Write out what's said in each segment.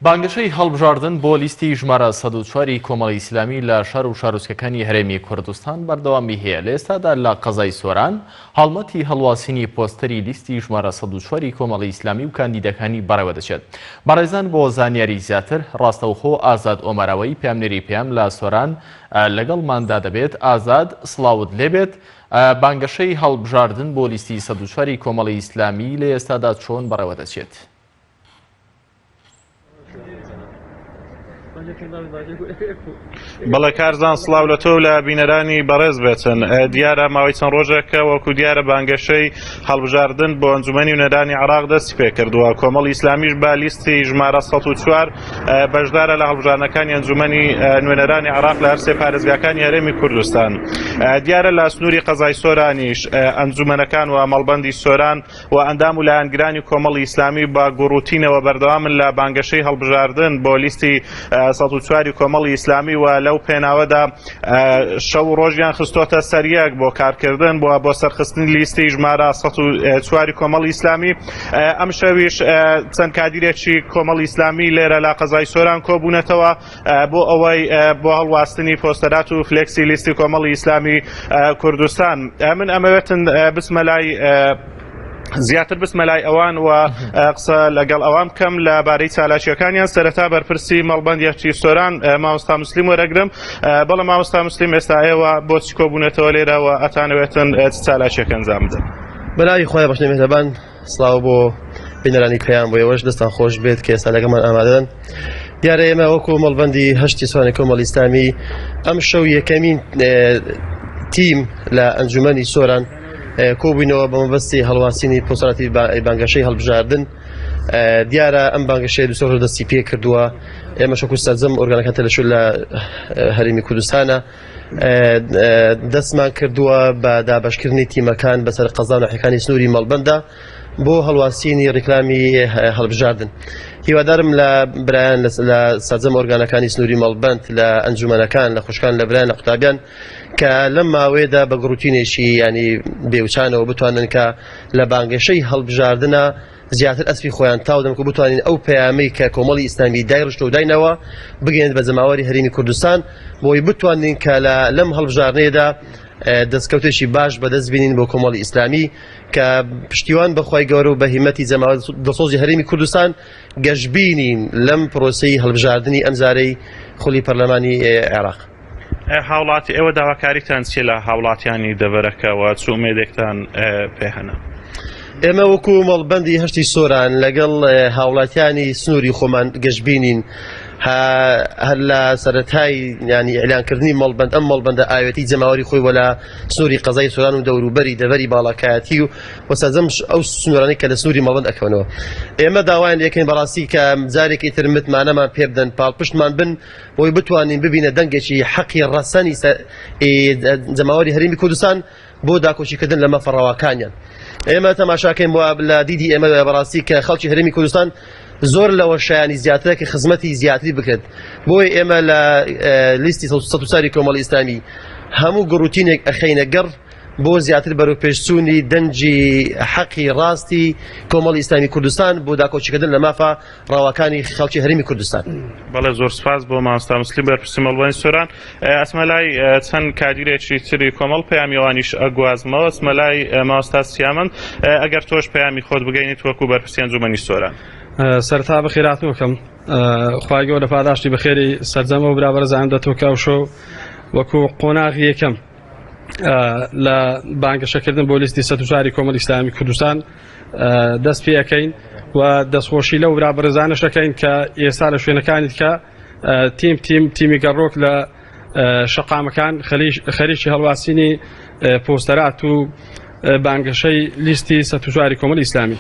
بانگەشەی هەڵبژاردن بۆ لیستی ژمارە 104 ی کۆمەڵی ئیسلامی لە شار و شارۆچکەکانی هەرێمی کوردستان بەردەوامی هەیە، لە ئێستادا لە قەزای سۆران هەڵمەتی هەڵواسینی پۆستەری لیستی ژمارە 104 ی کۆمەڵی ئیسلامی و کاندیدەکانی بەڕێوەدەچێت. بەڕێزان بۆ زانیاری زیاتر ڕاستەوخۆ ئازاد ئۆمەراوەیی پەیامنێری پەیام لە سۆران لەگەڵماندا دەبێت. ئازاد سڵاوت لێبێت، بانگەشەی هەڵبژاردن بۆ لیستی 104 ی کۆمەڵی ئیسلامی لە ئێستادا چۆن بەڕێوەدەچێت؟ بەڵێ کارزان سڵاو لە تۆ و لە بینەرانی بەڕێز بێتن دیارە ماوەی چەند ڕۆژێکە وەکو دیارە بانگەشەی هەڵبژاردن بۆ ئەنجومەنی نوێنەرانی عراق دەستی پێکردووە کۆمەڵی ئیسلامیش بە لیستی ژمارە 104 بەشدارە لە هەڵبژاردنەکانی ئەنجومەنی نوێنەرانی عراق لە هەرسێ پارێزگاکانی هەرێمی کوردستان دیارە لە سنووری قەزای سۆرانیش ئەنجومەنەکان و مەڵبەندی سۆران و ئەندام و لایەنگرانی کۆمەڵی ئیسلامی بە گوڕوتینەوە بەردەوامن لە بانگەشەی هەڵبژاردن بۆ لیستی 104 کۆمەڵی ئیسلامی و لەو پێناوەدا شەو و ڕۆژیان خستۆتە سەریەک بۆ کارکردن بۆ بۆ سەرخستنی لیستی ژمارە 104 کۆمەڵی ئیسلامی ئەم شەویش چەند کادیرێکی کۆمەڵی ئیسلامی لێرە لە قەزای سۆران کۆبوونەتەوە بۆ ئەوەی بۆ هەڵواستنی پۆستەرات و فلێکسی لیستی کۆمەڵی ئیسلامی کوردستان من ئەمەوێتن بچمە لای زیاتر بچمە لای ئەوان و قسە لەگەڵ ئەوان بکەم لە بارەی چالاکیەکانیان سەرەتا بەرپرسی مەڵبەند یەکی سۆران مامۆستا مسلیم وەرەگرم بەڵێ مامۆستا مسلیم ئێستا ئێوە بۆچی کۆبوونەتەوە لێرەوە ئەتانەوێتن چالاکیەکە ئەنجام بدەن بەناوی خوای بەخشندەی میهرەبان سڵاو بۆ بینەرانی پەیام بۆ ئێوەش دەستان خۆش بێت کە ئێستا لەگەڵمان ئامادەن دیارە ئێمە وەکو مەڵبەندی هەشتی سۆرانی کۆمەڵی ئیسلامی ئەم شەو یەکەمین تیم لە ئەنجومەنی سۆران کۆبووینەوە بە مەبەستی هەڵواسینی پۆستەراتی بانگەشەی هەڵبژاردن دیارە ئەم بانگەشەیە دوسێ ڕۆژ دەستی پێ کردووە ئێمە شەکو سەرجەم ئۆرگانەکان تەلەشو لە هەرێمی کوردستانە دەستمان کردووە بە دابەشکردنی تیمەکان بەسەر قەزا و ناحیەکانی سنووری مەڵبەندە بۆ هەڵواسینی ڕیکلامی هەڵبژاردن. هیوادارم لە برایان لە سەرجەم ئۆرگانەکانی سنووری مەڵبەند لە ئەنجومەنەکان لە خوشکان لە برایان لە قوتابیان کە لەم ماوەیەدا بە گڕوتینێکی ینی بێوچانەوە بتوانن کە لە بانگەشەی هەڵبژاردنە زیاتر ئەسپی خۆیان تاو دەن و بتوانین ئەو پەیامەی کە کۆمەڵی ئیسلامی دایڕشتوە و دایناوە بگەیەنێت بە جەماوەری هەرێمی کوردستان بۆی بتوانین کە لە لەم هەڵبژاردنەیەدا دەستکەوتێکی باش بەدەست بینین بۆ کۆمەڵی ئیسلامی کە پشتیوان بەخوای گەورە و بە هیمەتی جەماوەر دڵسۆزی هەرێمی کوردستان گەشبینین لەم پرۆسەی هەڵبژاردنی ئەمجارەی خولی پەرلەمانی عێراق. هاوڵاتی ئێوە داواکاریتان چیە لە هاوڵاتیانی دەڤەرەکە و چ ئومێدێکتان پێ هەنە؟ ئێمە وەکو مەڵبەندی هەشتی سۆران لەگەڵ هاوڵاتیانی سنووری خۆمان گەشببینین هەر لە سەرەتای ینی ئیعلانکردنی مەڵبند ئەم مەڵبندە ئاوێتی جەماوەری خۆی وەلا سنووری قەزای سۆران و دەوروبەری دەڤەری باڵاکایەتی و و سەرجەم ئەو سنوورانەی کە لە سنووری مەڵبند ئەکەونەوە ئێمە داوایان لێکەین بەڕاستی کە جارێکی تر متمانەمان پێ بدەن پاڵپشتمان بن بۆی بتوانین ببینە دەنگێکی حەقی ڕەسەنی جەماوەری هەرێمی کوردستان بۆ داکۆکیکردن لە مافە ڕەواکانیان ئێمە تەماشاکەین بۆ لە دیدی ئێمە بەڕاستی کە خەڵکی هەرێمی کوردستان زۆر لەوە شایانی زیاترە کە خزمەتی زیاتری بکرێت بۆیە ئێمە لە لیستی 104 کۆمەڵی ئیسلامی هەموو گڕوتینێک ئەخەینە گەڕ بۆ زیاتر بەرەو پێشچوونی دەنگی حەقی ڕاستی کۆمەڵی ئیسلامی کوردستان بۆ داکۆکیکردن لە مافە ڕەواکانی خەڵکی هەرێمی کوردستان. بەڵێ زۆر سپاس بۆ مامۆستا مسلیم بەرپرسی مەڵبەنی سۆران ئەچمە لای چەند کادیرێکی تری کۆمەڵ پەیامی ئەوانیش ئەگوازمەوە ئەچمە لای مامۆستا سیامەند ئەگەر تۆش پەیامی خۆت بگەینیت وەکو بەرپرسی ئەنجومەنی سۆران. سەرەتا بەخێرهاتن بکەم خوای گەورە پاداشتی بەخێری سەرجەم ئەو برا بەڕێزانە دەتۆ کە ئەوشەو وەکو قۆناغی یەکەم لە بانگەشەکردن بۆ لیستی 104 کۆمەڵی ئیسلامی کوردستان دەست پێ ئەەکەین و دەستخۆشی لەو برا بەڕێزانەش دەکەین کە ئێستا لە شوێنەکانی دیکە تیم تیم تیمی گەڕۆک لە شەقامەکان خەریکی هەڵواسینی پۆستەرات و بانگەشەی لیستی 104 کۆمەڵی ئیسلامی.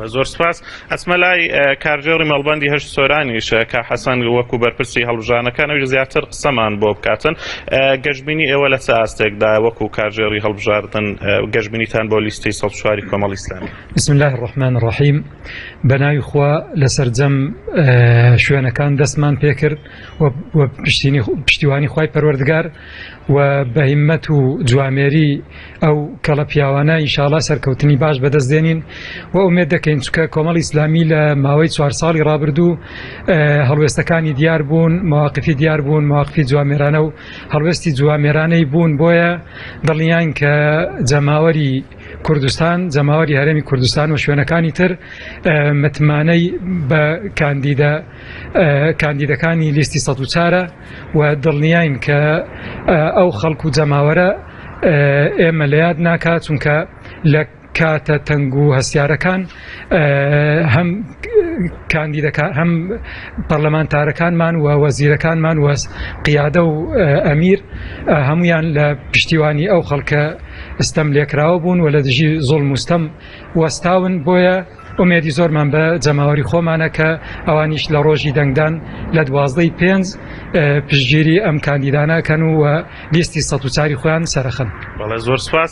زۆر سپاس ئەچمە لای کارگێڕی مەڵبەندی هەشت سۆرانیش کا حەسەن وەکو بەرپرسی هەڵبژانەکان ئەویش زیاتر قسەمان بۆ بکاتن گەشببینی ئێوە لە چ ئاستێکدا وەکو کارگێڕی هەڵبژاردن گەشببینیتان بۆ لیستی 104 کۆمەڵی ئیسلامی بسم الله الرحمن الرحیم بەناوی خوا لە سەرجەم شوێنەکان دەستمان پێکرد و پشتیوانی خوای پەروەردگار و بە هیمەت و جوامێری ئەو کەڵە پیاوانە ئینشاڵا سەرکەوتنی باش بەدەست دێنین و ئومێد دەکەین. دەکەین چکە کۆمەڵی ئیسلامی لە ماوەی چوار ساڵی ڕابردوو هەڵوێستەکانی دیار بوون مواقفی دیار بوون مواقفی جوامێرانە و هەڵوێستی جوامێرانەی بوون بۆیە دڵنیان کە جەماوەری کوردستان جەماوەری هەرێمی کوردستان و شوێنەکانی تر متمانەی بە کاندیدە کاندیدەکانی لیستی 104 و دڵنیاین کە ئەو خەڵک و جەماوەرە ئێمە لە یاد ناکات چونکە لە کاتە تەنگ و هەستیارەکان هەم کاندیدەکان هەم پەرلەمانتارەکانمان و وەزیرەکانمان و قیادە و ئەمیر هەمویان لە پشتیوانی ئەو خەڵکە ستەم لێکراوە بوون و لە دژی زوڵم و ستەم وەستاون بۆیە ئومێدی زۆرمان بە جەماوەری خۆمانە کە ئەوانیش لە ڕۆژی دەنگدان لە دوازدەی پێنج پشتگیری ئەم کاندیدانە کەن و لیستی 104 خۆیان سەرەخەن. بەڵێ زۆر سوپاس.